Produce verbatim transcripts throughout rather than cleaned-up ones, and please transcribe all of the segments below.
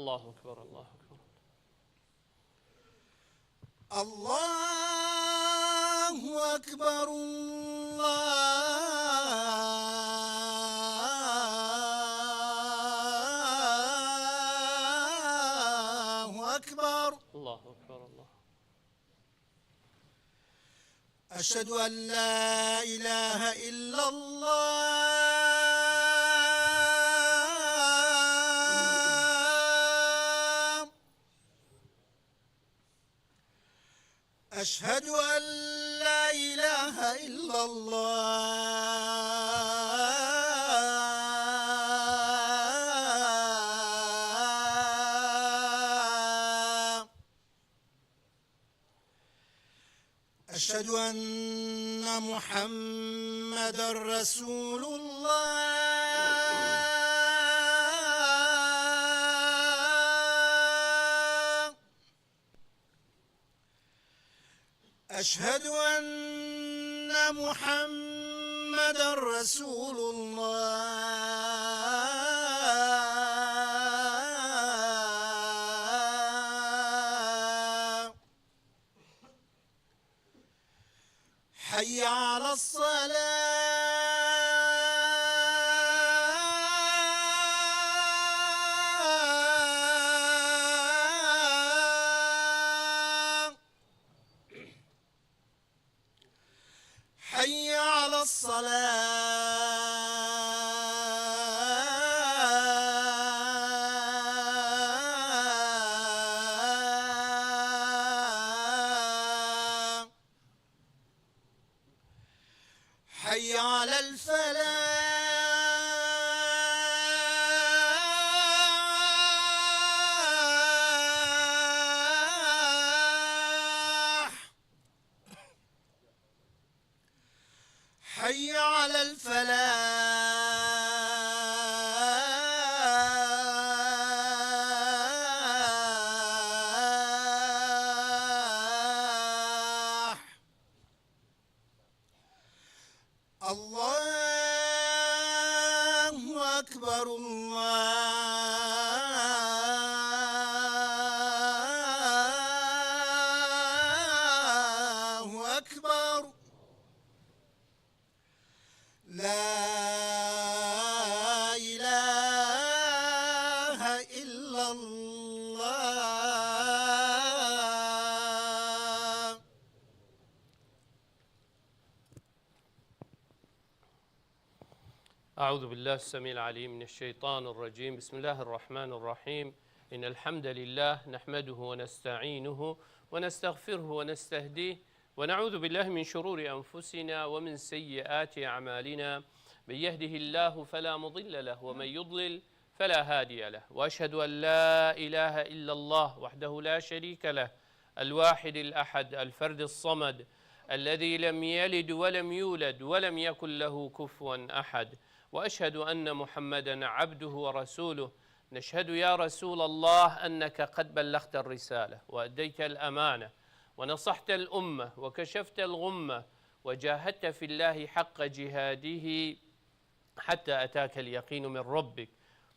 Allahu Ekber, Allahu Ekber. Allahu Ekber, Allahu Ekber. Allahu Ekber, Allah. أشهد أن لا إله إلا الله. أشهد أن لا إله إلا الله. أشهد أن محمدا رسول الله. أشهد أن محمدا رسول الله. حي على الصلاة. حي على الصلاة. حي على الفلاح. حي على الفلاح. الله أكبر، الله أكبر. لا إله إلا الله. أعوذ بالله السميع العليم من الشيطان الرجيم. بسم الله الرحمن الرحيم. إن الحمد لله نحمده ونستعينه ونستغفره ونستهديه ونعوذ بالله من شرور أنفسنا ومن سيئات أعمالنا. من يهده الله فلا مضل له ومن يضلل فلا هادي له. وأشهد أن لا إله إلا الله وحده لا شريك له الواحد الأحد الفرد الصمد الذي لم يلد ولم يولد ولم يكن له كفوا أحد. وأشهد أن محمدا عبده ورسوله. نشهد يا رسول الله أنك قد بلغت الرسالة وأديت الأمانة ونصحت الأمة وكشفت الغمة وجاهدت في الله حق جهاده حتى أتاك اليقين من ربك،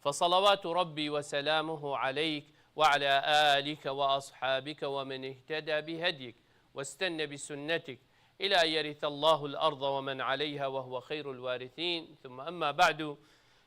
فصلوات ربي وسلامه عليك وعلى آلك وأصحابك ومن اهتدى بهديك واستن بسنتك إلى أن يرث الله الأرض ومن عليها وهو خير الوارثين. ثم أما بعد.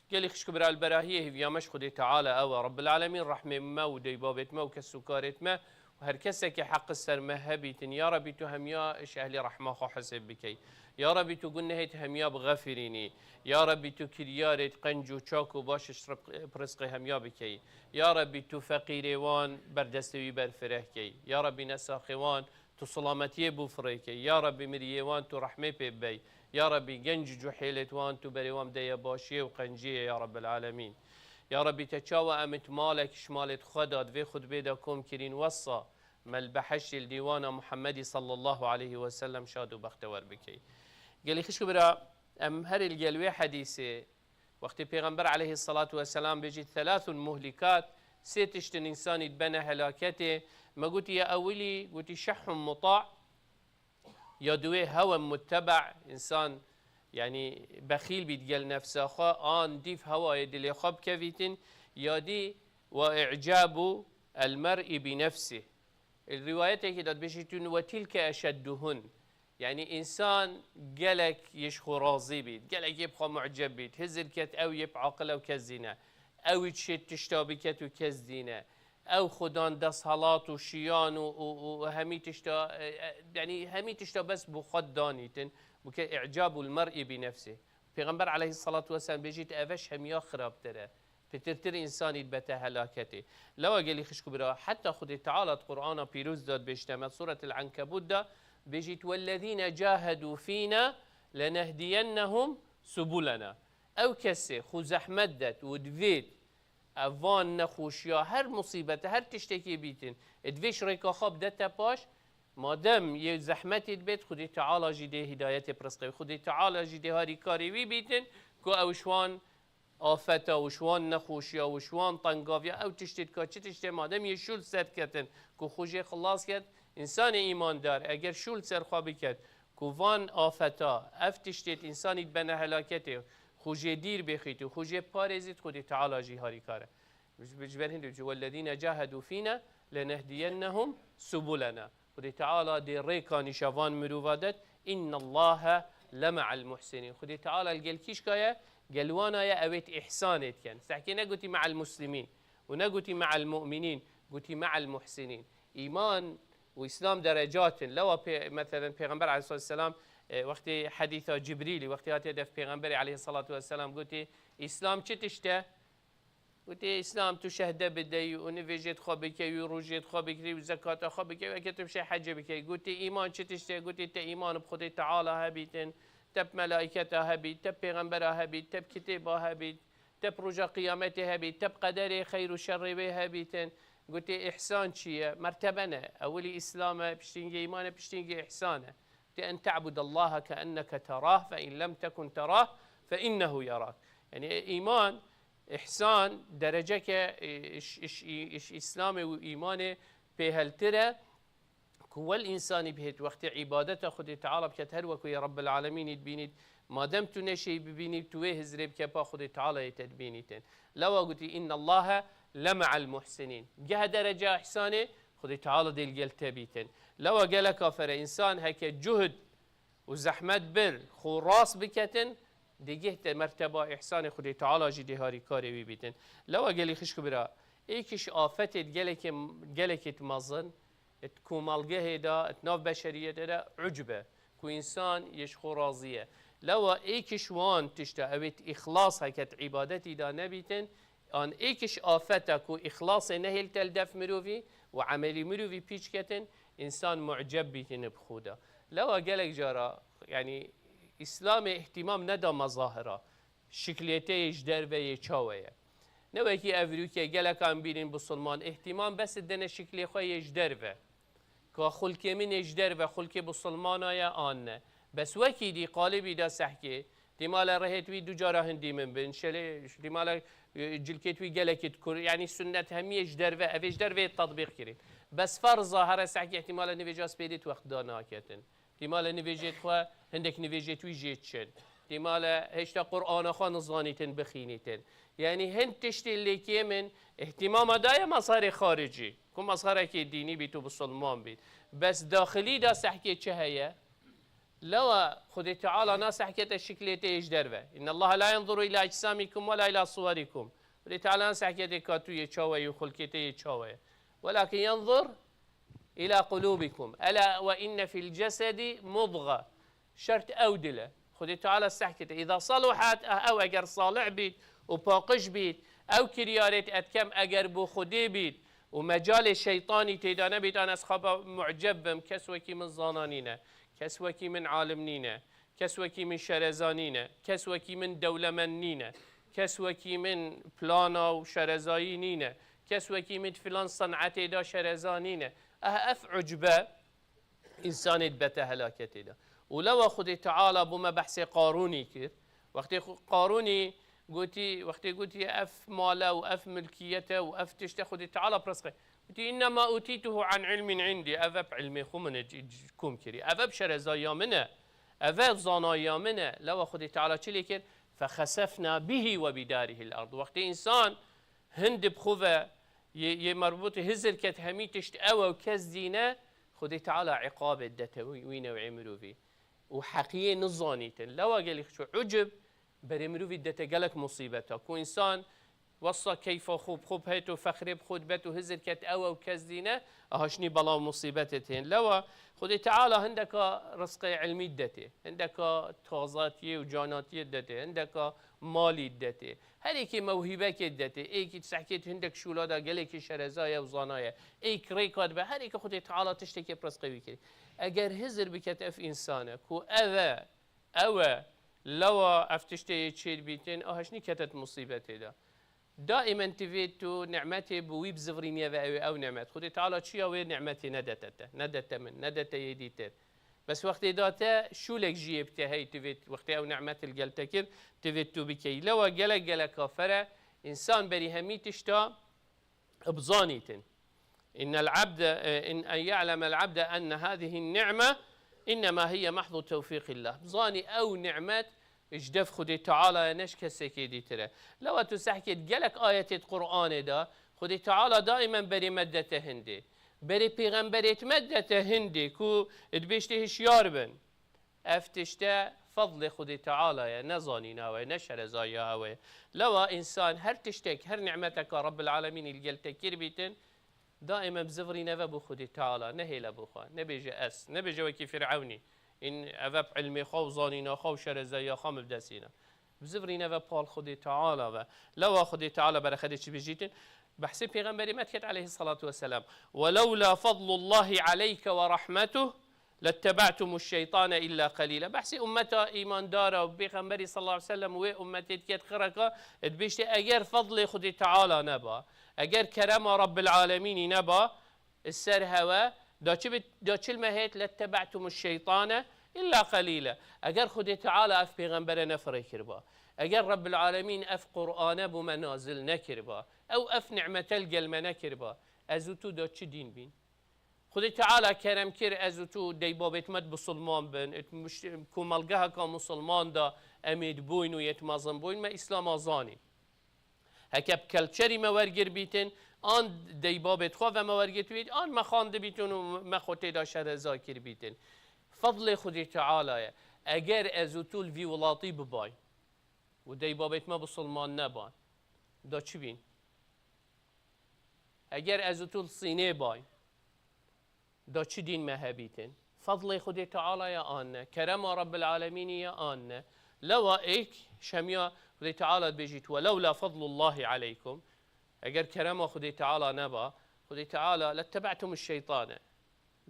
Gelî xişk û bira, li berahiyê hêviya me ji Xwedê Teala ew e. Rabbil Alemîn rehmê me û deybabêt me û kes û karêt me û her kesekî heqi ser me hebîtin. Ya Rebî, tu hemiya ji ehlê rehma xwe hesêb bikey. Ya Rebî, tu gunehêt hemiya bixefirînî. Ya Rebî, tu kiryarêt qenc û çak û baş ji rizq-, rizqê hemiya bikey. Ya Rebî, tu feqîrê wan berdestê wî berfireh key. Ya Rebî, nesaxê wan tu silametiyê bû firê key. Ya Rebî, miriyê wan tu rehmê pê bibey. Ya Rebî, genc û cuhêlêt wan tu berê wan bideye başiyê û qenciyê, ya Rebbil Alemîn. Ya Rebî, te çawa em it malek ji malêt xwe da di vê xutbê de kom kirîn, wesa me li behiştê li dîwana Muhemmedî sallallahu aleyhi ve sellem şad û bextewer bikey. Gelî xişk û bira, em herê li gel wê hedîsê, wextê Pêxember aleyhissalatu vesselam bêjî, "Thelathun muhlikat", sê tiştin însanî dibene helaketê. Me gotî, ya ewilî, gotî, "Şehhun muta'", ya duwê, "Hewen mutteba'", însan, yanî, bexîl bît gel nefsa xwe, an dîv hewayê dilê xwe bikevîtin, ya dî Ve i'cabu el mer'i bi nefsih. Li rîwayetekî de dibêjîtin, "Ve tilke eşedduhun." Yanî însan gelek yê ji xwe razî bît, gelek yê bi xwe mu'ceb bît, hizir ket ew yê bi aqil ew kes dîne. Ew ê çi tişta biket û kes dîne. Ew xudan desthilat û şiyan û, û, û hemî tişta, e, e, yanî hemî tişta bes bo xwe danîtin. Bûke i'cabul mer'i bi nefsih. Pêxember aleyhissalatu vesselam bêjît, eve ji hemiya xirabtir e. Pitirtir însanî dibete helaketê. Lewa gelî xişk û bira, heta Xwedê Teala di Qur'ana Pîroz de dibêjte me, Suretil Ankebût de, bêjît, "Wellezîne cahedû fîna lenehdiyennehum subulena." Ew kesê xwe zehmet det û divêt, ev van nexweşiya, her musîbete, her tiştekê bîtin, divê ji rêka xwe bidete paş, madem yê zehmetê dibêt, Xwedê Teala jî dê hidayetê pirisqe wî. Xwedê Teala jî dê harîkarê wî bîtin, ku ew ji wan afeta û ji wan nexweşiya û ji wan tengaviya ew tiştê dika, çi tiştê, madem yê şûl ser ketin ku xwe jê xilas ket, însanê îmandar eger şûl ser xwe biket ku van afeta, ev tiştê di însanî dibene helaketê, xwe jê dîr bêxît û xwe jê parêzît, Xwedê Teala jî harîkar e. Ji, ji ber hindê, "Wellezîne cahedû fîna lenehdiyennehum subulena." Xwedê Teala dê rêka nîşa van mirova det, "Innallâhe le me'al muhsinîn." Xwedê Teala li gel kîşka ye, gel wana ye, ew ê îhsanê dikin. Sehkê negotî me'al muslimîn û negotî me'al mu'minîn, gotî me'al muhsinîn. Îman û Îslam derecat in. Lewa pê-, meselen Pêxember aleyhissalatu vesselam, e, wextê hedîsa Cibrîlî, wextê hatiye def Pêxemberê aleyhissalatu vesselam gotî, "Îslam çi tişt e?" Gotê, "Îslam, tu şehde bideyî û nivêjê xwe bikeyî û rojê xwe bikirî û zekata xwe bikeyî, eke tu bişê hecê bikeyî." Gotê, "Îman çi tişt e?" Gotê, "Te îman bi Xwedê Teala hebîtin, te bi melaîketa hebît, te bi pêxembera hebît, te bi kitêba hebît, te bi roja qiyametê hebît, te bi qederê xeyr û şerrê wê hebîtin." Gotê, "Îhsan çi ye?" Mertebe ne. Ewilî Îslam e, piştîngê îman e, piştîngê îhsan e. Te en te'budallaha keenneke terah, fe in lem tekun terah, fe innehu yarak. Yani îman, îhsan, dereceke, e, iş, iş, iş, Îslamê û îmanê pêheltir e, ku wel însanî bihêt wextê îbadeta Xwedê Teala biket, her wekû yê Rabbil Alemînî dibînît, madem tu neşeyî bibînî, tu wê hizrê bike pa Xwedê Teala yê te dibînîtin. Lewa gotî, "Innallaha le me'al muhsinîn." Geh derece îhsanê, Xwedê Teala dê li gel te bîtin. Lewa gelek afere însan heke cuhd û zehmet bir, xwe rast biketin, digihte merteba îhsanê Xwedê Teala jî dê harîkarê wî bîtin. Lewa gelî xişk û bira, êkiş afetê di gelekê, gelekê di mezin, di komelgehê de, di nav beşeriyetê de ucb e, ku însan yê ji xwe razî ye. Lewa êkiş wan tişta, ew ê îxlas heke di îbadetî de nebîtin, an êkiş afeta ku îxlasê nehêl te li def mirovî û emelî mirovî pîç ketin, însan muceb bîtîne bi xwe de. Lewa gelek cara, yanî, Îslamê îhtîmam neda mezahira, şiklê te yê ji derve yê çawe ye. Ne wekî evrûkê gelekan bînin bisilman, îhtîmam bes dene şiklê xwe yê ji derve. Ka xulkê min ê ji derve, xulkê bisilmana ye an ne. Bes wekî dî qalibî de sehkê, dîmale rehêt wî du cara hindî min bin, şelê, dîmale, e, cilkêt wî gelekî dikur, yanî sunnet hemiyê ji derve, ev ê ji derve yê tetbîq kirî. Bes ferza here sehkê, ihtimale nivêja spêdê tu wext da naketin. Dîmale nivêjêt xwe, hindek nivêjêt wî jê çin. Dîmale hêşta Qur'ana xwe nizanîtin, bixînîtin. Yanî hin tiştê lêkê min, ihtimama daye mazharê xaricî. Ku mazharekê dînî bît û bisilman bît. Bes daxilî de sehkê çi heye? Lewa Xwedê Teala na sehkete şiklê te yê ji derve. "Innallaha la yenzuru ila ecsamîkum wela ila suwerikum." Xwedê Teala na sehkete ka tu yê çawe yî û xulkê te yê çawe ye. "Welakin yenzur ila qulubikum. Ela ve inne fil cesedi mudga." Şert ew dil e. Xwedê Teala sehkete. "Îza saluhat", eh, ew eger salih bît û paqij bît, ew kiryarêt etkem eger bo Xwedê bît û mecalê şeytanî têda nebît, an ez xaba muceb bim, kes wekî min zana nîne, kes wekî min alim nîne, kes wekî min şereza nîne, kes wekî min dewlemend nîne, kes wekî min plana û şerezayî nîne, kes wekî min filan senetê da şereza nîne. Eh, ev ucbe, însanê dibete helaketê de. Û lewa Xwedê Teala bo me behsê Qarûnî kir. Wextê xwe Qarûnî gotî, wextê gotî, "Ev mal e û ev milkiyet e û ev tişt e", Xwedê Teala pirs kir. Gotî, "Innema utîtuhu an ilmin indî." Ev, ev ilmê xwe min e c-, c-, kom kirî. Ev, ev şerezaya min e. Ev, ev zanaya min e. Lewa Xwedê Teala çi lê kir? "Fexesefna bihi ve bidarihil ard." Wextê însan Hin di bi xwe ve Yê, yê merbûtê Hizir ket hemî tişt ew ew kes dîne, Xwedê Teala iqabê dete wî, wî newê mirovî. Û heqiyê nizanîtin. Lewa gelî xçû ucib berê mirovî dete gelek musîbeta. Ku însan wesa keyfa xwe bi xwe bihêt û fexrê bi xwe dibet û Hizir ket ew ew kes dîne, aha şinî bela û musîbetê tên. Lewa Xwedê Teala hindeka rizqê ilmî detê, hindeka tazatiyê û canatiyê detê, hindeka malî detê. Her êkê mewhîbekê detê, êkî sehkêt hindek şûla da gelekî şereza ye û zana ye. Êk rêka dibe, her êkê Xwedê Teala tiştekê bi rizqê wî kirî. Eger Hizir biket ev însan e, ku ev e, ew e, lewa ev tiştê yê çêdibîtin, a heşnî ketet musîbetê de. Daîmen tivê tu nimetê bi wî bizivrîniye ve ew ê ew nimet. Xwedê Teala çiya wê nimetê nedete te, nedete min, nedete yê dîtir. Bes wextê da te şûlek jiyê bi te hey tivê, wextê ew nimet li gel te kir, tivê tu bikey. Lewa gelek gelek kafere, însan berî hemî tişta bizanîtin. Innel abde, e, in, en ya'lemel abde enne hâzihin ni'me innema hiye mahzu tevfîqillah. Bizanî ew nimet ji dev Xwedê Teala ye, ne ji kesekê dîtir e. Lewa tu sehkêt gelek ayetêt Qur'anê de, Xwedê Teala daîmen berê me dete hindê. Berê pêxemberêt me dete hindê ku dibêjtê hişyar bin. Ev tişte fedlê Xwedê Teala ye, ne zanîna we, ne şerezayiya we. Lewa însan her tiştek, her nimeteka Rabbil Alemînî li gel te kir bîtin, daîmen bizivirîne ve bo Xwedê Teala, nehêle bo xwe, nebêje ez, nebêje wekî Fîrewnî, în eve bi ilmê xwe û zanîna xwe û şerezayiya xwe min bi dest hîna. Bizivirîne ve pal Xwedê Teala ve. Lewa Xwedê Teala berexedê çi bijîtin? Behsê Pêxemberê me diket aleyhissalatu vesselam. Welewla fadlullahi aleyke ve rahmetuh letteba'tumuş şeytane illa qalîla. Behsê ummeta îmandara û Pêxemberî sallallahu aleyhi ve sellem û wê ummetê diket xireka, dibêjte eger fadlê Xwedê Teala neba, eger kerema Rabbil Alemînî neba, ser hewe, da çi bi, da çil me hêt, letteba'tumuş şeytane illa qalîla. Eger Xwedê Teala ev pêxembere nefirêkiriba, eger Rabbil Alemîn ev Qur'ane bo me nazil nekiriba, ew ev nimete li gel me nekiriba, ez û tu da çi dîn bîn? Xwedê Teala kerem kir, ez û tu deybabêt me di bisilman bin, it muşt-, komelgeheka misilman de em ê dibûyn û yê mezin bûyn, me Îslama zanîn. Heke bi kelçerî me wergir bîtin, an deybabêt xwe ve me wergirtibît, an me xandibîtin û me xwe tê de şereza kiribîtin. Fedlê Xwedê Teala ye. Eger ez û tu li vî welatî bibayn û deybabêt me bisilman neban, da çi bîn? Eger ez û tu li Sînê bayn, da çi dîn me hebîtin? Fedlê Xwedê Teala ye an ne? Kerema Rabbil Alemînî ye an ne? Lewa êk şemiya Xwedê Teala dibêjît, "Welewla fedlullahi aleykum." Eger kerema Xwedê Teala neba, Xwedê Teala letteba'tumuş şeytane.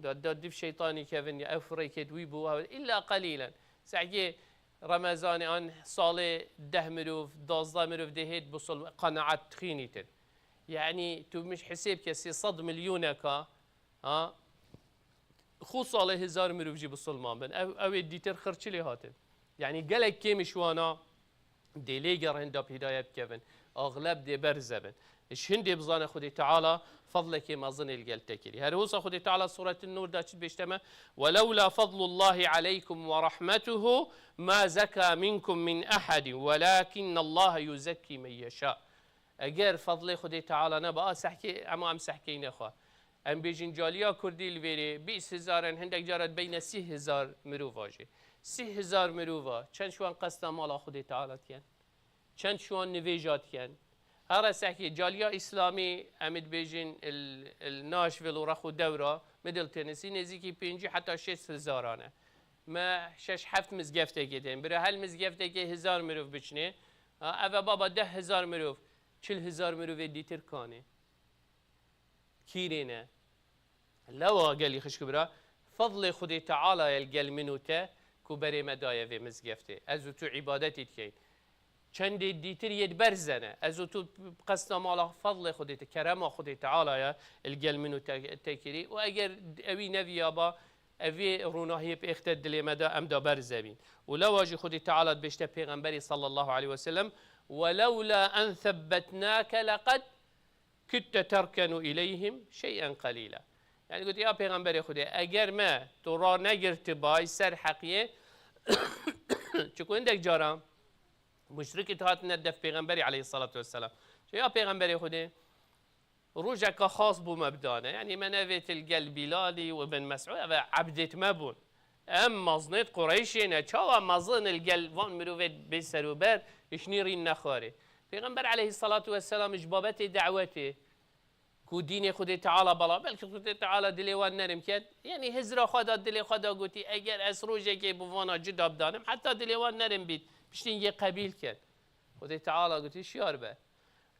Da, da div şeytanî kevin ya ev rêkêt wî bû, ew illa qalîlen. Sehkê Remezanê an salê deh mirov, dazdeh mirov dê hêt bisil qenaet tixînîtin. Yani tu miş hisêb ke sê sed milyoneka, ha, xu salê hezar mirov jî bisilman bin. Ev, ew ê dîtir xirçilê hatin. Yani gelek kêm ji wana dê lê gerin da hidayet kevin. Axleb dê berze bin. Ji hindê bizane Xwedê Teala fadlekê mezin ê li gel te kirî. Her wisa Xwedê Teala Suretun Nur da çi dibêjte me? "Welewla fadlullahi aleykum ve rahmetuhu ma zeka minkum min ahadin, welakinnallaha yuzekkî men yeşâ." Eger fadlê Xwedê Teala neba, a sehkê, ema em sehkeyne xwe. Em bêjin caliya Kurdî li vêrê bîst hezar in, hindek cara dibeyne sî hezar mirova jî. Sî hezar mirova, çend ji wan qesta mala Xwedê Teala dikin? Çend ji wan nivêja dikin? Here sehkê caliya Îslamî, em ê dibêjin il, il Nashville û rex û dewra, Middle Tennessee, nêzîkî pêncî heta şêst hezaran e. Me şeş heft mizgeftekê tên. Bira hel mizgeftekê hezar mirov biçinê. Ha, eve baba deh hezar mirov, çil hezar mirovê dîtir kanê. Kîrê ne. Lewa gelî xişk bira, fadlê Xwedê Teala ye li gel min û te ku berê me daye vê mizgeftê. Ez û tu îbadetî dikeyn. Çendê dîtir yê di berze ne. Ez û tu qesta mala fadlê Xwedê te, kerema Xwedê Teala ye li gel min û te, te kirî. Û eger ewî neviyaba, evê rûnahiyê bi êxte dilê me de em da berze bîn. Û lewa jî Xwedê Teala dibêjte Pêxemberî sallallahu aleyhi ve sellem, "Welewla en sebbetnake leqed kitte terkenu ileyhim şey'en qalîla." Yani gotiye, ya Pêxemberê Xwedê, eger me tu ranegirtibay ser heqiyê, çiku hindek cara muşrikî tu hatine def Pêxemberî aleyhissalatu vesselam. Ya Pêxemberê Xwedê, Rojeka xas bû me bidane. Yanî me nevêt li gel Bîlalî û Ibn Mesûd, ev ebdêt me bûn. Em mezinêt Qureyşê ne. Çawa mezin li gel van mirovêt bê serûber, hişnî rîn nexwarê. Pêxember aleyhissalatu vesselam ji babetê dawetê ku dînê Xwedê Teala bala, belkî Xwedê Teala dilê wan nerm ket. Yanî hizra xwe da, dilê xwe da gotî, eger ez rojekê bi vana cuda bidanim, heta dilê wan nerm bît, piştî yê qebîl ken. Xwedê Teala gotî, şiyar be.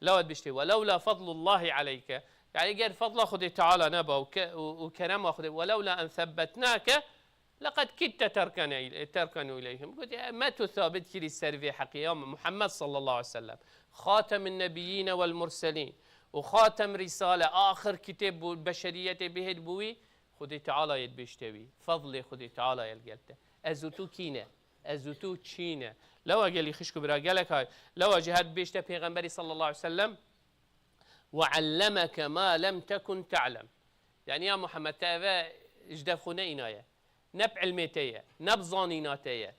Lawa dibêjtê, "Welewla fadlullahi aleyke." Yani eger fadla Xwedê Teala neba û ke-, û, û kerema Xwedê, "Welewla en sebbetnake, leqed kitte terkene il-, terkenu ileyhim." Gotî, "Me tu sabit kirî ser vê heqê ya Muhammed sallallahu aleyhi ve sellem. Xatemin nebiyyine vel murselin. Û xatem risale, axir kitêb bû, beşeriyetê bihêt bû wî, Xwedê Teala yê dibêjte wî. Fadlê Xwedê Teala yê li gel te. Ez û tu kî ne? Ez û tu çî ne?" Lewa gelî xişk û bira gelek hay. Lewa jî her bêjte Pêxemberî sallallahu aleyhi ve sellem, "Ve allemeke ma lem tekun te'lem." Yani ya Muhammed, te eve ji dev xwe ne înaye. Ne bi ilmê te ye, ne bi zanîna te ye.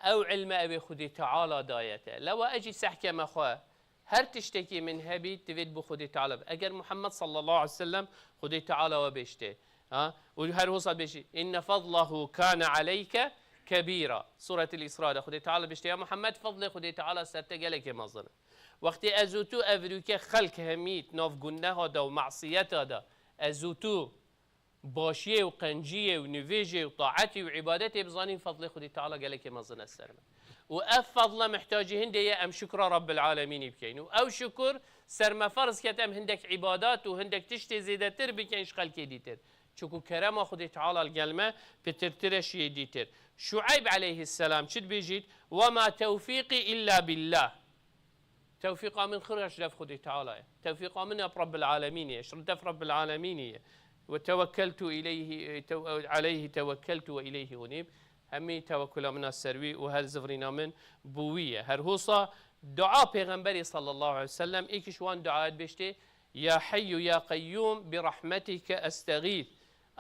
Ew ilme ew ê Xwedê Teala daye te. Lewa ez jî sehkeme xwe. Her tiştekî min hebî, divêt bi Xwedê Teala be. Eger Muhammed sallallahu aleyhi ve sellem Xwedê Teala we bêjtê. Ha? Û her hosa bêjî, "Inne fadlahu kana aleyke kebîra." Suretil Îsra de Xwedê Teala bêjtê, ya Muhammed, fadlê Xwedê Teala ser te gelekê mezin e. Wextê ez û tu evrûke xelk hemî nav guneha da û masiyeta da, ez û tu başiyê û qenciyê û nivêjê û taetî û îbadetê bizanîn, fadlê Xwedê Teala gelekê mezin e ser me. Û ev fadla mihtacî hindê ye em şukra Rabbil Alemînî bikeyn. Û ew şukur ser me ferz ket em hindek îbadat û hindek tiştê zêdetir bikin ji xelkê dîtir. Çunku kerema Xwedê Teala li gel me pitirtir e ji yê dîtir. Şueyb aleyhisselam çi dibêjît? "Wema tewfîqî illa billah." Tewfîqa min xira ji dev Xwedê Teala ye. Tewfîqa min ya Rabbil Alemînê ye, ji dev Rabbil Alemînê ye. "Ve tewekkeltu ileyhi, tew-, aleyhi tewekkeltu ve ileyhi unîb." Hemî tewekkula min a ser wî û her zivrîna min bi wî ye. Her hosa dua Pêxemberê sallallahu aleyhi ve sellem, êk ji wan duayê dibêjtê, "Ya Heyyu ya Qeyyûm bi rahmetike estegîth.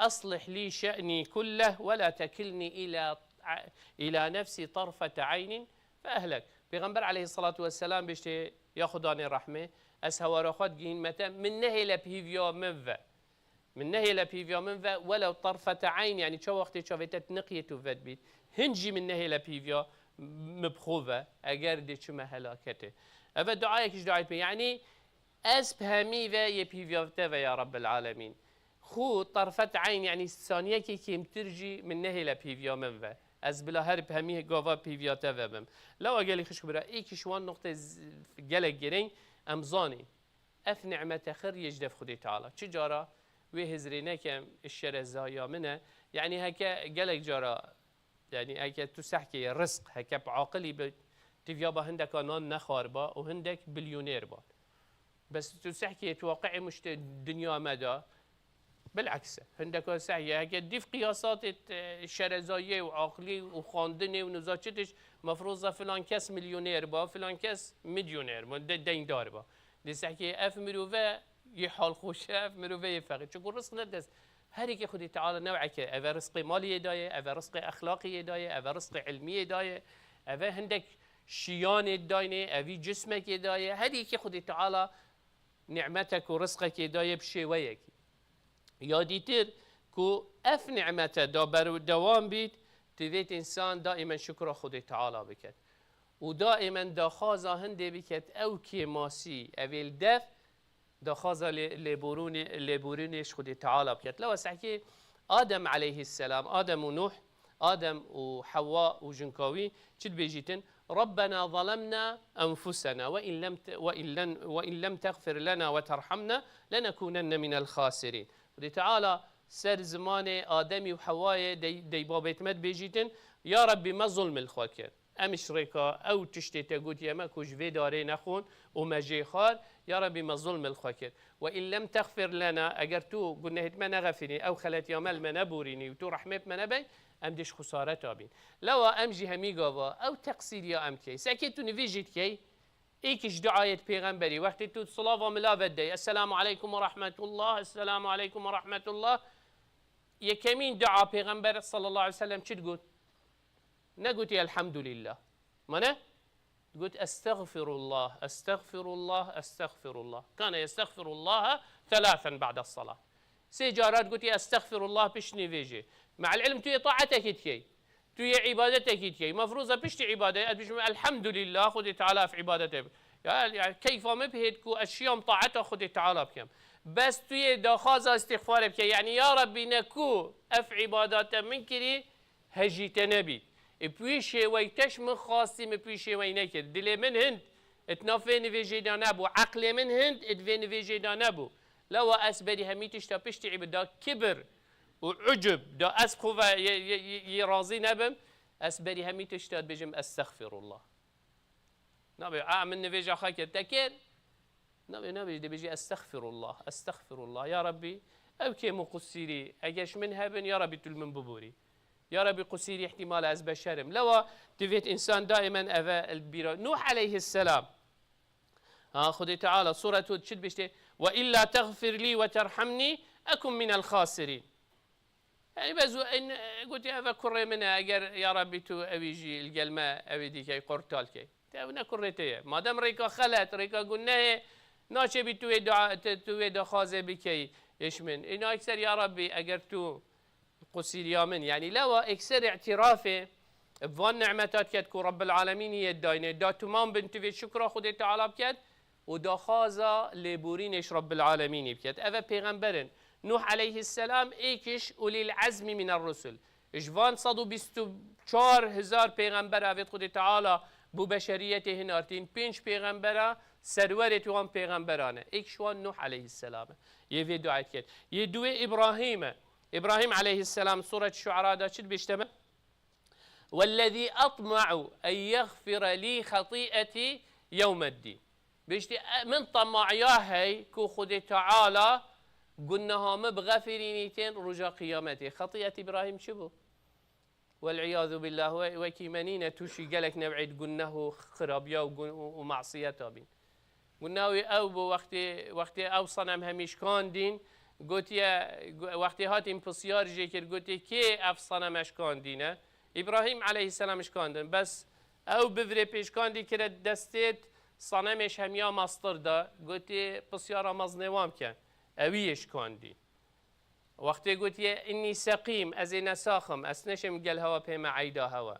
Eslih lî şe'nî kulleh ve la tekilnî ila, ila nefsî tarfete eynin." Fe ehlek. Pêxember aleyhissalatu vesselam bêjtê, ya Xudanê rehmê, ez hewara xwe digihînme te, min nehêle pîviya min ve. Min nehêle pîviya min ve, welew tarfete eyn, yani çawa wextê çavê te niqiyê tu vedbît. Hin jî min nehêle pîviya min bi xwe ve, eger dê çime helaketê. Eve duayek ji duayet pê, yani ez bi hemî ve yê pîviya te ve ya Rabbil Alemîn. Xû tarfet eyn, yani saniyekê kêmtir jî min nehêle pîviya min ve. Ez bila her bi hemî gava pîviya te ve bim. Lewa gelî xişk bira, êkî ji wan noqtê z-, gelek girîng em zanîn. Ev nimete xir yê ji dev Xwedê Teala. Çi cara wê hizrê nekem, şerezaya min e. Yani heke gelek cara Yani, heke tu sehkê ye, rizq, heke bi aqilî bi, tu viya ba hindeka nan nexwar ba û hindek bilyoner ba. Bes tu sehkê ye, tu waqiê muştê dinya me de, bileks e. Hindeka sehkê, heke dîv qiyasatê, e, şerezayiyê û aqilî û xwendinê û niza çi tişt, mefroza filan kes milyoner ba, filan kes milyoner ba, de-, deyndar ba. Dê sehkê ev mirove yê halxweş e, ev mirove yê feqîr. Çunku rizq ne dest. Her yekê Xwedê Teala new'eke, eve rizqê maliyê daye, eve rizqê exlaqiyê daye, eve rizqê ilmiyê daye, eve hindek şiyanê dayne, evî cismekê daye. Her yekê Xwedê Teala ni'metek û rizqekê daye bi şêweyekî. Ya dîtir ku ev ni'mete da berdewam bît, divêt însan daîmen şukra Xwedê Teala biket. Û daîmen daxwaza hindê biket, ew kêmasî, evê li dev, daxwaza lê-, lêborûnê, lêborînê ji Xwedê Teala biket. Lewa sehkê Adem aleyhisselam, Adem û Nuh, Adem û Hewwa û jinka wî çi dibêjîtin? "Rabbena zalemna enfusena ve in lem te-, ve in len-, ve in lem teğfir lena ve terhamna lenekunenne minel xasirîn." Xwedê Teala ser zimanê Ademî û Hewwayê dey-, deybabêt me dibêjîtin, "Ya Rebbî, me zulm li xwe kir." Em ji rêka ew tiştê te gotiye me ku ji vê darê nexwin û me jê xwar, ya Rebî me zulm li xwe kir. Ve in lem texfir lena, eger tu gunehêt me nexefînî, ew xeletiya me li me neborînî û tu rehmê bi me nebey, em dê ji xusareta bîn. Lewa em jî hemî gava ew teqsîriya em dikey. Sekê tu nivî jî dikey, êk ji duayêt pêxemberî, wextê tu silava mila vedey, Esselamu aleykum ve rahmetullah, Esselamu aleykum ve rahmetullah, yekemîn dua pêxember sallallahu aleyhi ve sellem çi digot? Negotî elhamdülillah. Ma ne? Got, "Estexfirullah, estexfirullah, estexfirullah." Kane yestexfirullaha thalathen ba'de salah. Sê cara digotî, "Estexfirullah" pişt nivêjê. Me'el ilm tu yê taatekî dikey. Tu yê îbadetekî dikey. Mefrûza piştî îbadetê ez bêjim, "Elhamdulillah, Xwedê Teala ev îbadetê bi." Ya, ya keyfa min bihêt ku ez şiyam taeta Xwedê Teala bikim. Bes tu yê daxwaza îstîxfarê bikey. Yanî, ya Rabbî, ne ku ev îbadete min kirî, hejî te nebît. Ê pûyî şêwey teş min xwastî, min pûyî şêwey nekir. Dilê min hind it nav vê nivêjê de nebû. Eqlê min hind it vê nivêjê de nebû. Lewa ez berî hemî tişta piştî îbada kibir û ucub da ez xwe ve yê, yê, yê, yê razî nebim. Ez berî hemî tişta dibêjim, "Estexfirullah." Nabê, a min nivêja xwe kir. Te kir? Nabê, nabê, dibêjî, "Estexfirullah, estexfirullah. Ya Rabbî, ew kêm û qusîrî, eger ji min hebin, ya Rabbî, tu li min biborî. Ya Rabbî, qusîrî, ihtimal e ez beşer im." Lewa divêt însan daîmen eve li bîra. Nuh aleyhisselam. Ha, Xwedê Teala, Sûret Hûd çi dibêjtê? "Ve illa teğfir lî ve terhamnî ekun minel xasirîn." Yani, bez en, gotî, "Eve kurê min e, eger ya Rabbî tu ewî jî li gel me ewî dîkey, qurtal key." Te ew ne kurê te ye. Madem rêka xelet, rêka gunehê, naçe bî tu wê dua, te, tu wê daxwazê bikey, iş min. Îna ekser, "Ya Rabbî, eger tu qusîriya min." Yani, lewa ekser îtirafê van nimeta diket ku Rabbil Alemînî yê dayne, da tu man bin tu vê şukra Xwedê Teala biket, û daxwaza lêborînê ji Rabbil Alemînî biket. Eve pêxember in. Nuh aleyhisselam êk ji ulîl ezmî miner rusul. Ji van sed û bîst û çar hezar pêxember avêt Xwedê Teala bo beşeriyetê hinartîn, pênc pêxembera serwerê tu wan pêxemberan e. Êk ji wan Nuh aleyhisselam e. Yê vê duayê diket. Yê duwê Îbrahîm e. Îbrahîm aleyhisselam Sûret Şuara da çi dibêjte me? "Wellezî etma'u en yexfire lî xetî'etî yewmeddîn." Bêjtî, "E, min tema'iya hey ku Xwedê Teala guneha min bixefirînîtên roja qiyametê." Xetî'et Îbrahîm çi bû? Wel'iyâzu billah, we-, wekî me nîne tûşî gelek nev'ê guneh û xirabiya û gun-, û, û masiyeta bîn. Guneh wî ew bû, wextê, wextê ew senem hemî şikandîn, gotiye, gu-, wextê hatîn pisyar jê kir, gotê, "Kê ev seneme şikandîne?" Îbrahîm aleyhisselam şikandin. Bes ew bivirê pê şikandî kire destêt, senemê ji hemiya mestir da, gotê, "Pisyara mezinê wan bike." Ewî yê şikandî. Wextê gotiye, "Innî seqîm, ez ê nesaxim, ez neşêm gel hewa pê me eyda hewa."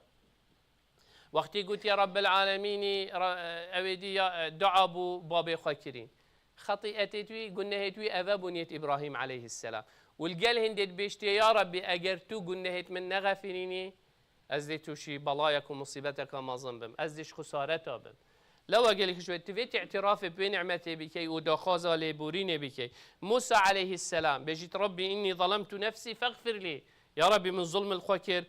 Wextê gotiye, "Rabbil Alemînî, ra-, ew ê dî ya, dua bû babê xwe kirî." Xetî'etê wî, gunehêt wî eve bûn yêt Îbrahîm aleyhisselam. Û li gel hindê dibêjtiye, "Ya Rabbî, eger tu gunehêt min nexefirînî, ez dê tûşî belayek û musîbeteka mezin bim. Ez dê ji xusareta bim." Lewa gelek ji we, tu vê tî'tirafê bi wê ni'metê bikey û daxwaza lêborînê bikey. Musa aleyhisselam, bêjît, "Rabbî, innî zalemtu nefsî fexfir lî." Ya Rabbî, min zulm li xwe kir,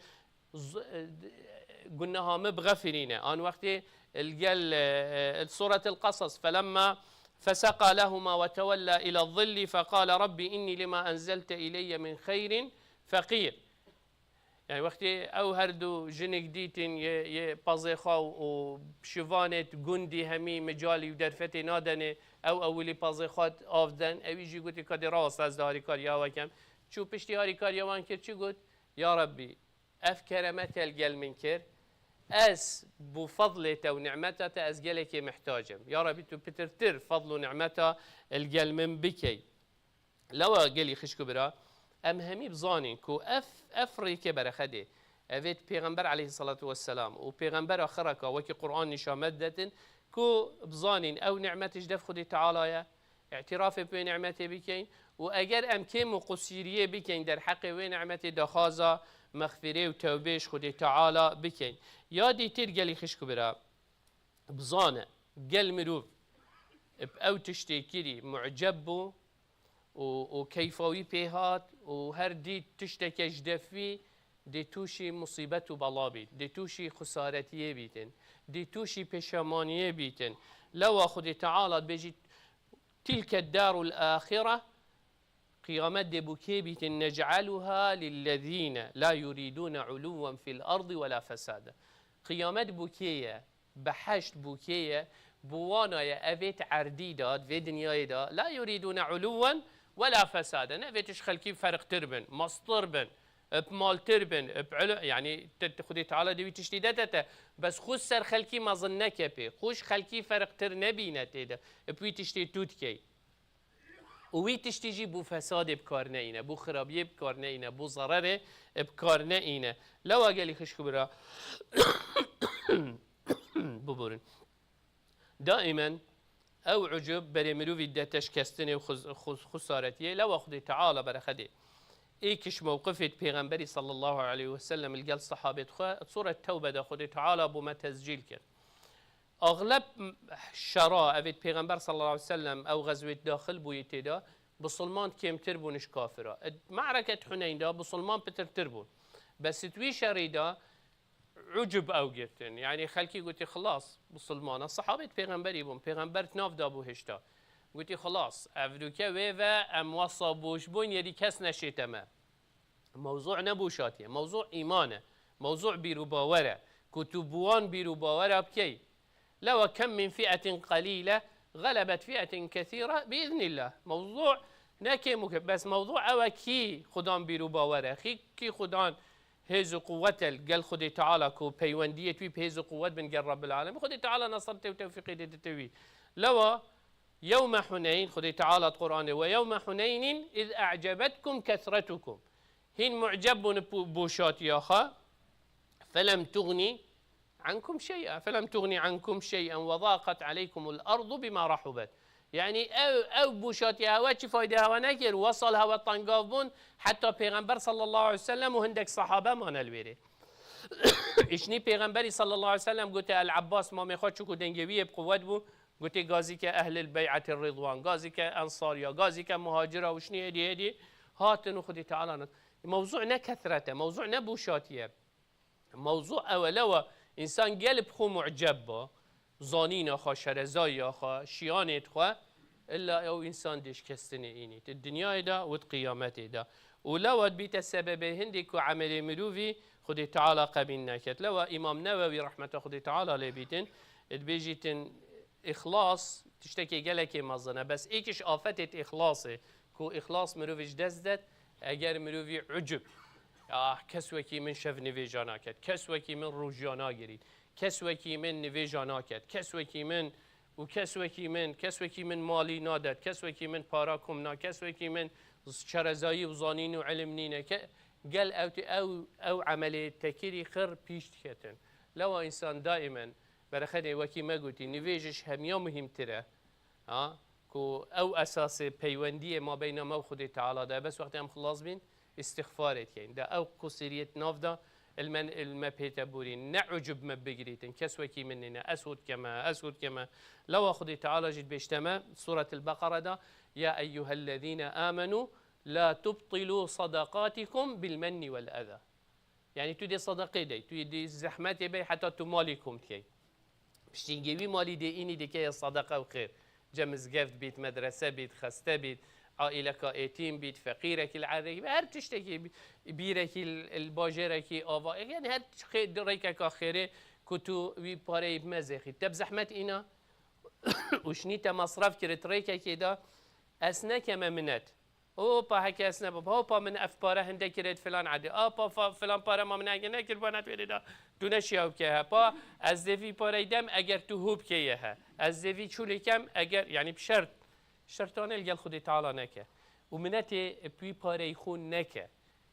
z-, e, d-, e, guneha min bixefirîne. An wextê li gel, e, e, Sûretil Qesas, "Felemma feseqa lehuma ve tewella ila zillî feqale Rabbî innî lima enzelte ileyye min xeyrin feqîr." Yani wextê ew her du jinik dîtin yê, yê pezê xwe û şivanêt gundî hemî micalî û derfetê nadenê, ew ewilî pezê xwe av den, ewî jî gotî, "Ka dê rawest ez de harîkariya we kem." Çû piştî harîkariya wan kir, çi got? "Ya Rabbî, ev keremete li gel min kir, ez bo fedlê te û nimeta te ez gelekê mihtacim. Ya Rabbî, tu pitirtir fedl û nimeta li gel min bikey." Lewa gelî xişk û bira, em hemî bizanîn ku ev, ev rêke berexedê, evêt Pêxember aleyhissalatu vesselam û Pêxembera xireka wekî Quran nîşa me detin ku bizanîn ew ni'met ji dev Xwedê Teala ye, îtirafê bi wê ni'metê bikeyn û eger em kêm û qusîriyê bikeyn derheqê wê ni'metê daxwaza mexfirê û tewbê ji Xwedê Teala bikeyn. Ya dîtir gelî xişk û bira, bizane, gel mirov bi ew tiştê kirî mu'ceb bû û, û keyfa wî pê hat û her dît tişteke ji def wî dê tûşî musîbet û bela bît, dê tûşî xusaretiyê bîtin, dê tûşî pêşemaniyê bîtin. Lewa Xwedê Teala dibêjî, "Tilke darul ahire." Qiyamet dê bo kê bîtin? "Nec'aluha lillezîne la yurîdûne ulûwen fil ardi ve la fesade." Qiyamet bo kê ye? Behişt bo kê ye? Bo wana ye evêt erdî de, di vê dinyayê de, la yurîdûne ulûwen ve la fesade. Ne vê tişt xelkî ferqtir bin, mestir bin, ib maltir bin, ib ilo-, yanî te, te Xwedê Teala dê wî tiştî dete te. Bes xwe ser xelkî mezin neke pê. Xwe ji xelkî ferqtir nebîne tê de. Ib wî tiştê tu dikey. Û wî tiştî jî bo fesadê bi kar neîne, bo xirabiyê bi kar neîne, bo zererê bi kar neîne. Lewa gelî xişk û bira. Biborin. Daimen ew ucub berê mirovî dete şikestinê û xuz-, xuz-, xusaretiyê. Lewa Xwedê Teala berexedê êkiş mewqifê Pêxemberî sallallahu aleyhi ve sellem li gel sahabêt xwe, Sûret Tewbe de Xwedê Teala bo me tescîl kir. Axleb şera evêt Pêxember sallallahu aleyhi ve sellem ew xezwêt daxil bûyî tê de, bisilman kêmtir bûn ji kafira. Ed-, Me'reket Huneyn de bisilman pitirtir bûn. Bes it wî şerî de ucub ew girtin. Yanî xelkî gotî, xilas, bisilmana, sahabêt Pêxemberî bûn. Pêxember nav da bû hişta. Gotî, xilas, evroke wê ve em wesa boş bûn, yedî kes neşête me. Mewzû ne boşatiye. Mewzû îman e. Mewzû bîr û bawer e. Ku tu bi wan bîr û bawera bikey. Lewa kem min fi'etin qalîle galebet fi'etin kesîre bi îznillah. Mewzû ne kêm û ke-, bes mewzû ew e kî xudan bîr û bawer e. Kî, kî xudan hêz û quwet e gel Xwedê Teala ku peywendiyê wî bi hêz û quwet bin gel Rabbil Alemin. Xwedê Teala nesretê û tewfîqê dê dite wî. Lewa Yewme Huneyn, Xwedê Teala di Qur'anê, "Ve yewme Huneynin iz e'cebetkum kesretukum." Hîn mu'ceb bûn bi boşatiya xwe. Felem tuğni ankum şey'a, felem tuğni ankum şey'en ve zaqet aleykumul ardu bima rahubet. Yanî ew, ew boşatiya hewe çi fayde hewe nekir. Wesal hewe tengav bûn, heta Pêxember sallallahu aleyhi ve sellem û hindek sahabe mane li wêrê. Îşnî Pêxemberî sallallahu aleyhi ve sellem gote, El Abbas mamê xwe çiku dengê wî yê bi quwet bû, Gotê, gazîke ehlil bey'etê Ridwan, gazîke ensariya, gazîke muhacira û şinî êdî êdî hatin û Xwedî Teala ne. Mewzû ne kesret e, mewzû ne boşatî ye. Mewzû ew e, lewa însan gelê bi xwe mu'ceb ba, zanîna xwe, şerezayîya xwe, şiyanêt xwe, illa ew însan dê şikestinê înî. Di dinyayê de û di qiyametê de. Û lewa dibîte sebebê hindî ku emelê mirovî Xwedî Teala qebîl neket. Lewa Îmam Newewî rehmeta Xwedî Teala lê bîtin, dibêjîtin, Îxlas tiştekê gelekê mezin e. Bes êk ji afetêt îxlasê, ku îxlas mirovî ji dest det, eger mirovî ucub, ah, kes wekî min şev nivêja naket, kes wekî min rojiya nagirît, kes wekî min nivêja naket, kes wekî min û kes wekî min, kes wekî min malî nadet, kes wekî min para kom na, kes wekî min şerezayî û zanîn û ilim nîne. Ke-, gel ew tê-, ew, ew emelê tekirî xir pîş diketin. Lewa însan daîmen Berexedê wekî me gotî, nivêj ji hemiya muhîmtir e. Ha? Ku ew esasê peywendiyê mabeyna me û Xwedê Teala de. Bes wextê em xilas bîn, îstixfarê dikeyn. De ew qusiriyê di nav de, il me, il me pê te borîn. Ne ucub me bigirîtin. Kes wekî min nîne. Ez hût keme, ez hût keme. Lewa Xwedê Teala jî dibêjte me, Sûretil Beqere de, Ya eyyuhellezîne amenû, la tubtilû sadaqatikum bil menni vel eza. Yanî tu dê sadaqê dey, tu dê zehmetê bey heta tu malî kom dikey. Piştî hingê wî malî dê înî dikeye sadaqa û xêr. Ce mizgeft bît, medrese bît, xeste bît, aîleka êtîm bît, feqîrekî li erdekî bît, her tiştekî bî-, bîrekî li, li bajêrekî ava, yanî her xê-, rêkeka xêrê ku tu wî pareyî bi me zêxî. Te bi zehmet îna û şinî te mesref kirit rêkekê de, ez nekeme minet. Opa, heke ez nebim. Opa, min ev pare hinde kirêt filan edî. Opa, fa-, filan pare ma min heke nekir, bana tu êdî da. Tu neşiya bike he. Pa, ez dê vî parey dem, eger tu hû bikeye he. Ez dê vî çûlê kem, eger, yanî bi şert. Şertanê li gel Xwedê Teala neke. Û minetê bi wî parey xwe neke.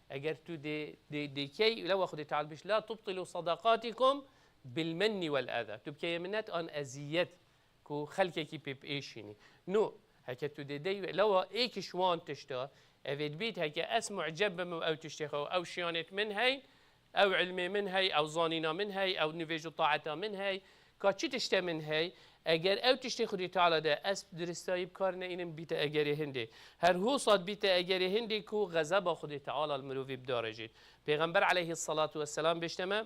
Eger tu dê, dê, dê key, lewa Xwedê Teala biş, "La tubtilu sadaqatikum bil menni vel eza." Tu bikeye minet an eziyet. Ku xelkekî pê biêşînî. Nû, heke tu dê dey, lewa êk ji wan tişta, evê dibît, heke ez muceb bim û ew tiştê xwe, ew şiyanêt min hey, ew ilmê min hey, ew zanîna min hey, ew nivêj û taeta min hey, ka çi tişte min hey, eger ew tiştê Xwedî Teala de ez diristayî bi kar neînim, bîte egerê hindê. Her hûsat bîte egerê hindê ku xezeba Xwedî Teala li mirovî bidarejît. Pêxember aleyhisselatu vesselam bêjte me,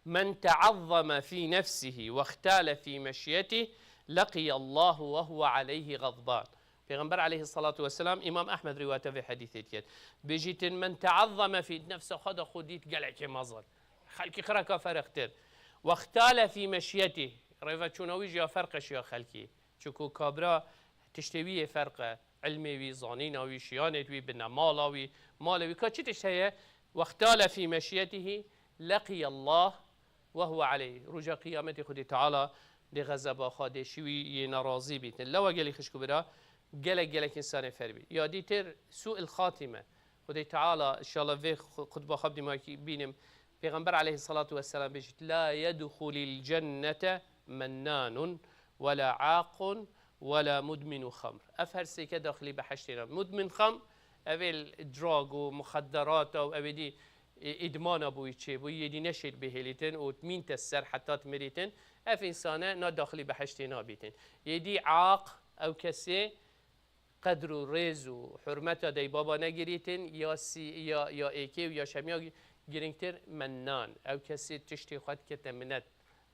Men teazzeme fî nefsihî wextale fî meşyetih, leqiyallahu ve huve aleyhi gazban. Pêxember aleyhissalatu vesselam, Îmam Ehmed rîwayeta vê hedîsê diket. Bêjîtin, men teazzeme fî nefse xwe de xwe dît gelekê mezin. Xelkî xireka ferqtir. Wextale fî meşyetih. Rêveçûna wî jî ya ferq e ji ya xelkî. Çiku kabra tiştê wî yê ferq e. ilmê wî, zanîna wî, şiyanê wî, binemala wî, malê wî, ka çi tişt heye, wextale fî meşiyetihî leqiyallah ve huve aleyh. Roja qiyametê Xwedê Teala dê xezeba xwe, dê şiwî yê nerazî bîtin. Lewa gelî xişk û bira, gelek gelek însanê fermî. Ya dîtir su'il xatîme. Xwedê Teala, inşallah vê xu-, xutba xwe bidî ma bînim. Pêxember aleyhissalatu vesselam bêjit, "La yedxulil cennete mennanun, ve la aqun, ve la mudminu xamr." Ev her sêke daxilî behiştê ne. Mudmin xam, ev ê drug û muxedderata û ev ê dî, e, îdmana bûyî çêbûyî, yê dî neşêt bihêlîtin û mînte ser heta mirîtin. Ev însane na daxilî behiştê nabîtin. Yê dî aq, ew kesê qedr û rêz û hurmeta dey baba negirîtin, ya sî-, ya, ya êkê û ya şemiya gi-, girîngtir mennan. Ew kesê tiştê xwe dikete minet.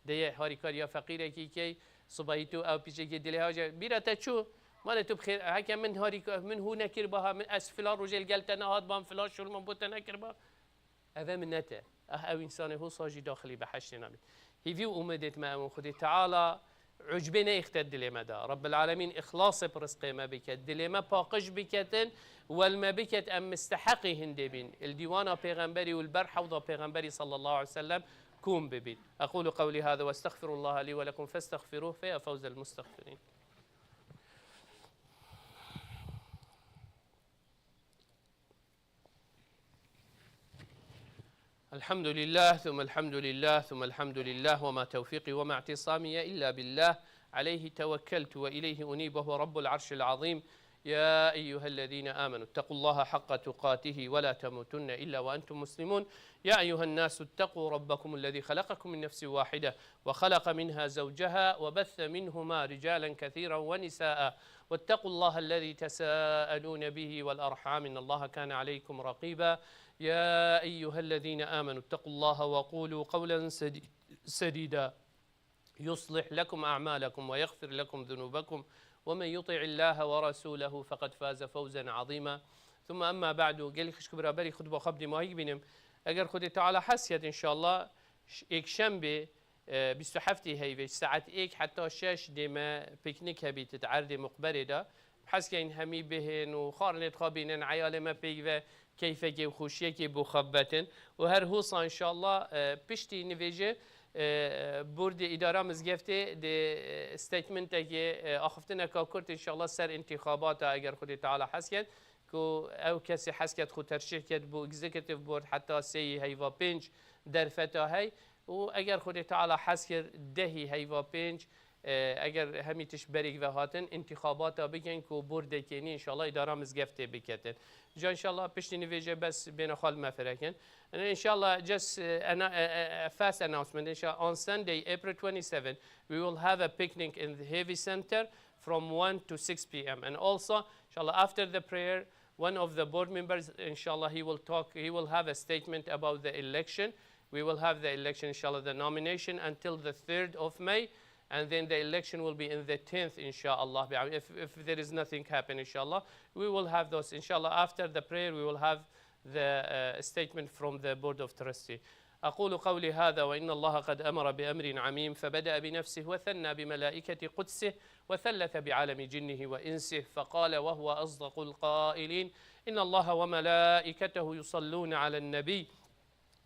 Deye harîkariya feqîrekî key, sibahî tu ew pîçekê dilê hace. Bîra te çû, malê tu bi xêr, heke min harîka-, min hû nekiriba ha, min ez filan rojê li gel te nehatibam, filan şûr min bo te nekiriba. Ev e minnet e. Ah, ew însanê hosa jî daxilî behiştê nabît. Hîvî û umêdêt me ew in Xwedê Teala ucbê neyêxte dilê me de. Rabbil Alemîn îxlasê bi rizqê me bike. Dilê me paqij biketin, wel me biket em misteheqî hindê bîn. Li dîwana pêxemberî û li ber hewda pêxemberî sallallahu aleyhi ve sellem kom bibîn. أقول قولي هذا وأستغفر الله لي ولكم فاستغفروه فيا فوز المستغفرين. الحمد لله، ثم الحمد لله، ثم الحمد لله، وما توفيقي وما اعتصامي إلا بالله، عليه توكلت وإليه أنيب، وهو رب العرش العظيم. يا أيها الذين آمنوا اتقوا الله حق تقاته ولا تموتن إلا وأنتم مسلمون. يا أيها الناس اتقوا ربكم الذي خلقكم من نفس واحدة وخلق منها زوجها وبث منهما رجالا كثيرا ونساء واتقوا الله الذي تساءلون به والأرحام إن الله كان عليكم رقيبا. يا أيها الذين آمنوا اتقوا الله وقولوا قولا سدي-، سديدا يصلح لكم أعمالكم ويغفر لكم ذنوبكم ومن يطع الله ورسوله فقد فاز فوزا عظيما. ثم أما بعد، gelî xişk û biraberî xutba xwe bi dîmahî bînim. Eger Xwedê Teala hes ket, înşallah, ş-, êkşembê, e, bîst û heftê heyvê, saet êk heta şeş dê me pîknîk hebît di erdê muqberê de. Hez keyin hemî bihên û xwarinê dixwe bînin, eyalê me pêk ve keyfekê û xweşiyekê bixebetin. Û her hosa înşallah, e, piştî nivêje, e, bordê îdara mizgeftê dê, e, statementekê, e, axiftineka kurt înşallah ser întîxabata eger Xwedê Teala hez ket, ku ew kesê hez ket xwe terşîh ket bo executive board heta sêyî heyva pênc derfeta hey. Û eger Xwedê Teala hez kir dehî heyva pênc, e, eger hemî tişt berêk ve hatin, întîxabata bikin ku bordekê nî înşallah îdara mizgeftê biketin. Ca înşallah piştî nivêje bes bêne xwe li me firekin. And înşallah just, e, ana-, e, e, e, first announcement, înşallah on Sunday, April twenty-seven, we will have a picnic in the Heavy Center from one to six p m. And also, inshallah, after the prayer, one of the board members, inshallah, he will talk, he will have a statement about the election. We will have the election, inshallah, the nomination until the third of May, and then the election will be in the tenth, inshallah. If, if there is nothing happen, inshallah, we will have those, inshallah, after the prayer, we will have the, uh, statement from the Board of Trustee. أقول قولي هذا وإن الله قد أمر بأمر عميم فبدأ بنفسه وثنى بملائكة قدسه وثلث بعالم جنه وإنسه فقال وهو أصدق القائلين: إن الله وملائكته يصلون على النبي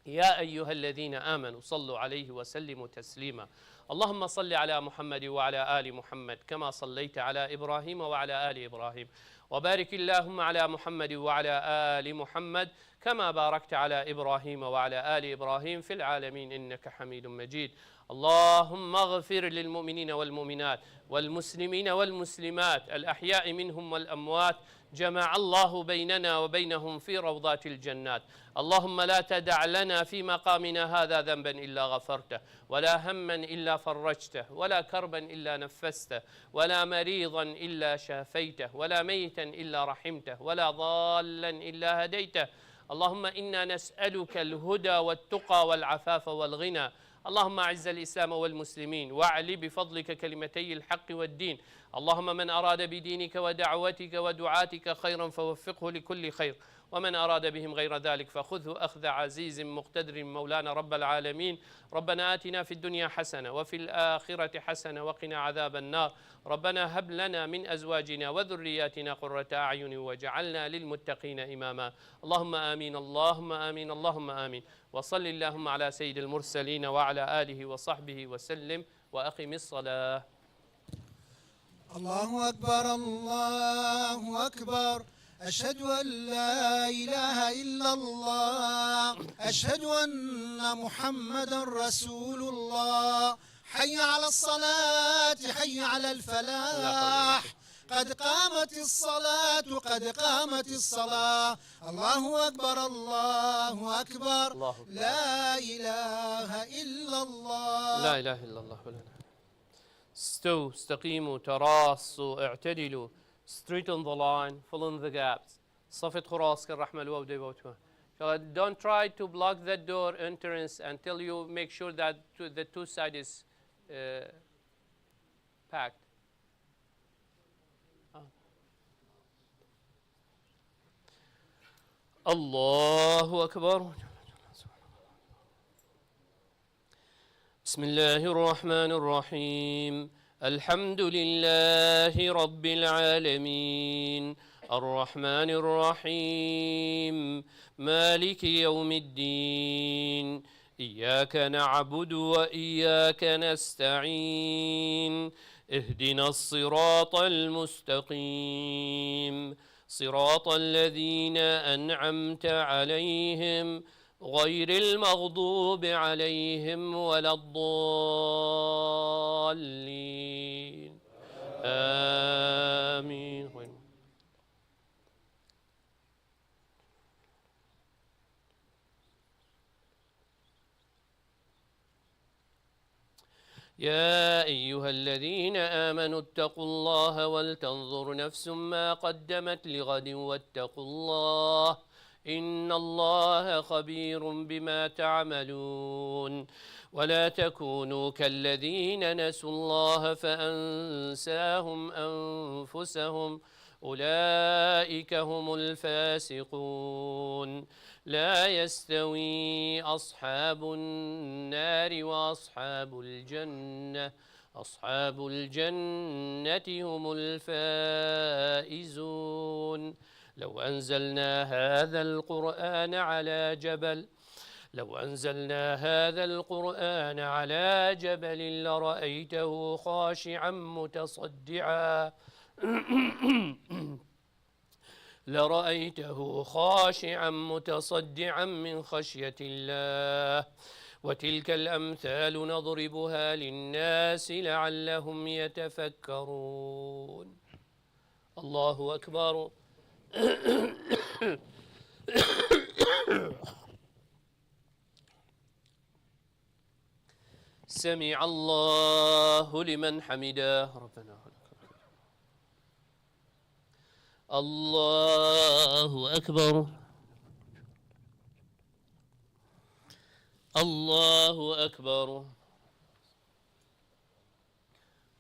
يا أيها الذين آمنوا صلوا عليه وسلموا تسليما. اللهم صل على محمد وعلى آل محمد كما صليت على إبراهيم وعلى آل إبراهيم، وبارك اللهم على محمد وعلى آل محمد كما باركت على إبراهيم وعلى آل إبراهيم في العالمين إنك حميد مجيد. اللهم اغفر للمؤمنين والمؤمنات والمسلمين والمسلمات الأحياء منهم والأموات، جمع الله بيننا وبينهم في روضات الجنات. اللهم لا تدع لنا في مقامنا هذا ذنبا إلا غفرته، ولا هما إلا فرجته، ولا كربا إلا نفسته، ولا مريضا إلا شافيته، ولا ميتا إلا رحمته، ولا ضالا إلا هديته. اللهم إنا نسألك الهدى والتقى والعفاف والغنى. اللهم أعز الإسلام والمسلمين، وأعل بفضلك كلمتي الحق والدين. اللهم من أراد بدينك ودعوتك ودعاتك خيرا فوفقه لكل خير، ومن أراد بهم غير ذلك فخذه أخذ عزيز مقتدر. مولانا رب العالمين، ربنا آتنا في الدنيا حسنة وفي الآخرة حسنة وقنا عذاب النار. ربنا هب لنا من أزواجنا وذرياتنا قرة أعين واجعلنا للمتقين إماما. اللهم آمين، اللهم آمين، اللهم آمين. وصل اللهم على سيد المرسلين وعلى آله وصحبه وسلم. وأقم الصلاة. الله أكبر، الله أكبر. أشهد أن لا إله إلا الله. أشهد أن محمدا رسول الله. حي على الصلاة، حي على الفلاح. قد قامت الصلاة، قد قامت الصلاة. الله أكبر، الله أكبر. الله أكبر. لا إله إلا الله. لا إله إلا الله. ولا إله. استووا، استقيموا، تراصوا، اعتدلوا. Straighten the line, fill in the gaps. صفت خراس كالرحمة الواو دي بوتوا. Don't try to block that door entrance until you make sure that two, the two side is uh, packed. آه. الله أكبر. بسم الله الرحمن الرحيم. الحمد لله رب العالمين. الرحمن الرحيم. مالك يوم الدين. إياك نعبد وإياك نستعين. اهدنا الصراط المستقيم. صراط الذين أنعمت عليهم غير المغضوب عليهم ولا الضالين. آمين. يا أيها الذين آمنوا اتقوا الله ولتنظر نفس ما قدمت لغد واتقوا الله إن الله خبير بما تعملون. ولا تكونوا كالذين نسوا الله فأنساهم أنفسهم أولئك هم الفاسقون. لا يستوي أصحاب النار وأصحاب الجنة. أصحاب الجنة هم الفائزون. لو أنزلنا هذا القرآن على جبل، لو أنزلنا هذا القرآن على جبل لرأيته خاشعا متصدعا لرأيته خاشعا متصدعا من خشية الله. وتلك الأمثال نضربها للناس لعلهم يتفكرون. الله أكبر. سمع الله لمن حمده. ربنا ولك الحمد. الله أكبر. الله أكبر.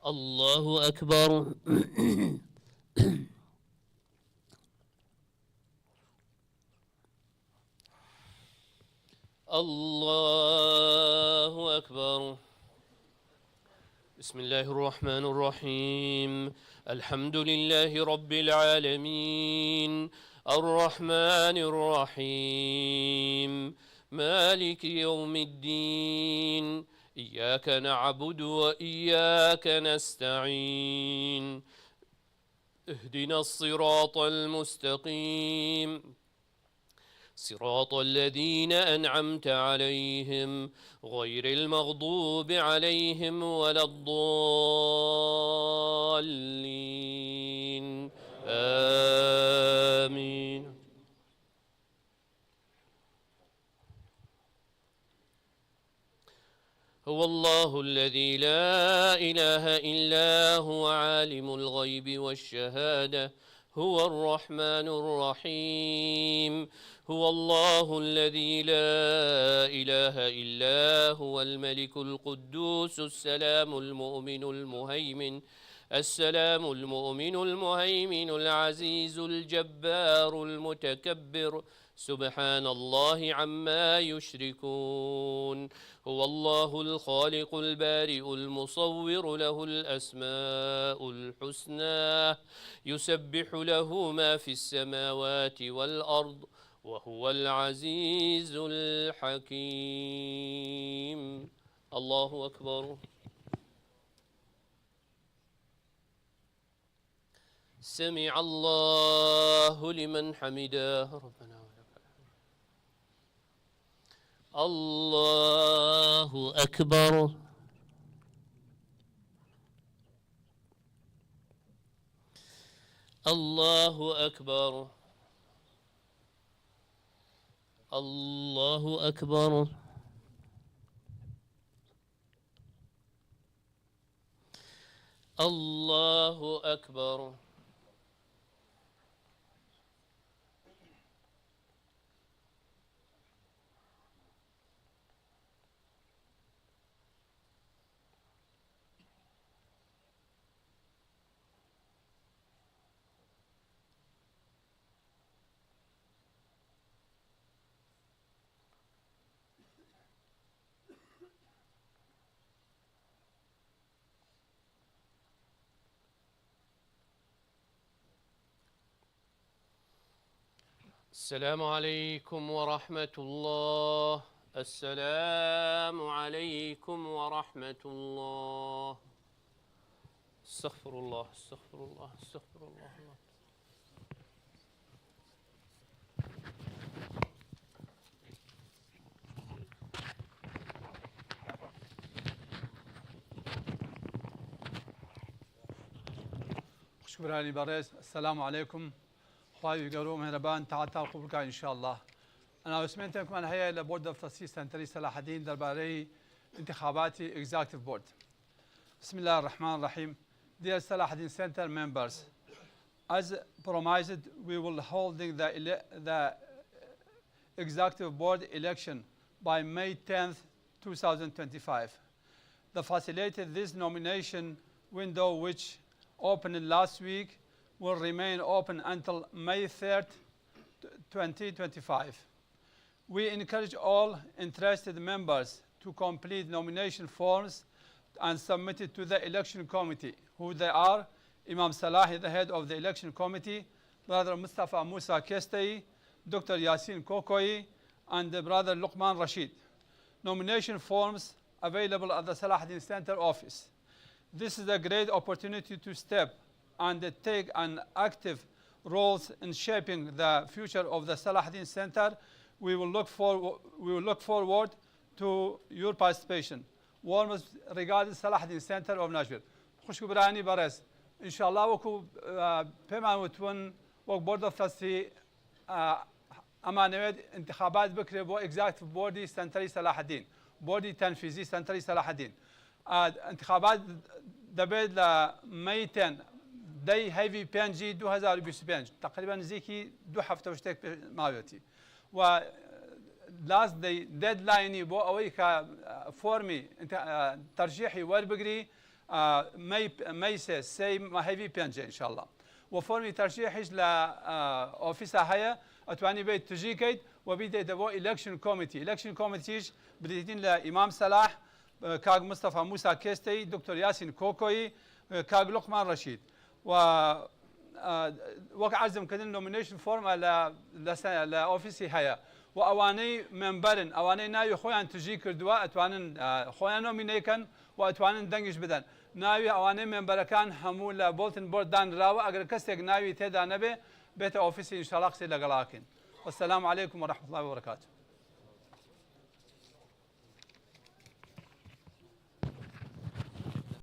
الله أكبر. الله أكبر. بسم الله الرحمن الرحيم. الحمد لله رب العالمين. الرحمن الرحيم. مالك يوم الدين. إياك نعبد وإياك نستعين. اهدنا الصراط المستقيم. صراط الذين أنعمت عليهم غير المغضوب عليهم ولا الضالين. آمين. هو الله الذي لا إله إلا هو عالم الغيب والشهادة هو الرحمن الرحيم. هو الله الذي لا إله إلا هو الملك القدوس السلام المؤمن المهيمن السلام المؤمن المهيمن العزيز الجبار المتكبر، سبحان الله عما يشركون. هو الله الخالق البارئ المصور، له الأسماء الحسنى، يسبح له ما في السماوات والأرض، وهو العزيز الحكيم. الله أكبر. سمع الله لمن حمده، ربنا ولك الحمد. الله أكبر. الله أكبر. الله أكبر. الله أكبر. السلام عليكم ورحمة الله. السلام عليكم ورحمة الله. استغفر الله، استغفر الله، استغفر الله. خوشک برانی بەڕێز، السلام عليكم. خوای گەورە و مهرەبان تەعالا قبول بکات انشاءالله. ئەناونسمنتێکمان هەیە لە بۆرد دەفتەسی سەنتەری سەلاحەدین دەربارەی انتخاباتی executive board. بسم الله الرحمن الرحيم. Dear Salahaddin Center members, as promised, we will holding the ele-, the executive board election by May tenth, two thousand twenty-five. The facilitated this nomination window, which opened last week, will remain open until May third, twenty twenty-five. We encourage all interested members to complete nomination forms and submit it to the election committee, who they are: Imam Salahi, the head of the election committee, Brother Mustafa Musa Kestei, Doctor Yasin Kokoi, and Brother Luqman Rashid. Nomination forms available at the Salahaddin Center office. This is a great opportunity to step and take an active roles in shaping the future of the Salahaddin Center. We will look for, we will look forward to your participation. Warmest regards, Salahaddin Center of Nashville. خوشک و برانی بەڕێز، انشاءالله وەکو، ئە، پێمان وتون، وەک بۆرد دەفتەسی، ئە، ئەمانەوێت انتخابات بکرێت بۆ executive board ی سەنتەری سەلاحەدین، بۆردی تەنفیزی سەنتەری سەلاحەدین. ئە، انتخابات دەبێت لە مەی تێن، دەی هەیڤی پێنجی دوو هەزار و بیست و پێنج، تقریبا نزیکی دوو هەفتە و شتێک پێ-، ماوێتی. و last day، deadline ی بۆ ئەوەی کە، ئە، فۆرمی انت-، ئە، تەرجیحی وەربگری، ئە، مەی، مەی سێ، سێی مە-، هەیڤی پێنجە انشاءالله. و فۆرمی تەرجیحیش لە، ئە، ئۆفیسا هەیە، ئەتوانی بیت تژی کەیت و بیدەیتە بۆ election committee. Election committee یش بریتین لە ئیمام سەلاح، ئە، کاک مستەفا موسا کێستەی، دکتۆر یاسین کۆکۆیی، ئە، کاک لوقمان ڕەشید. و، ئە، وەک عەرزم کردن، nomination form لە، لە سە-، لە ئۆفیسی هەیە. و ئەوانەی مێمبەرن، ئەوانەی ناوی خۆیان تژی کردووە، ئەتوانن، ئە، خۆیان نۆمینەی کەن و ئەتوانن دەنگیش بدەن. ناوی ئەوانەی مێمبەرەکان هەموو لە bulletin board دانراوە، ئەگەر کەسێک ناوی تێدا نەبێ، بێتە ئۆفیسی، انشاءالله قسەی لەگەڵا ئەکەین. والسلام عليكم ورحمة الله وبركاته.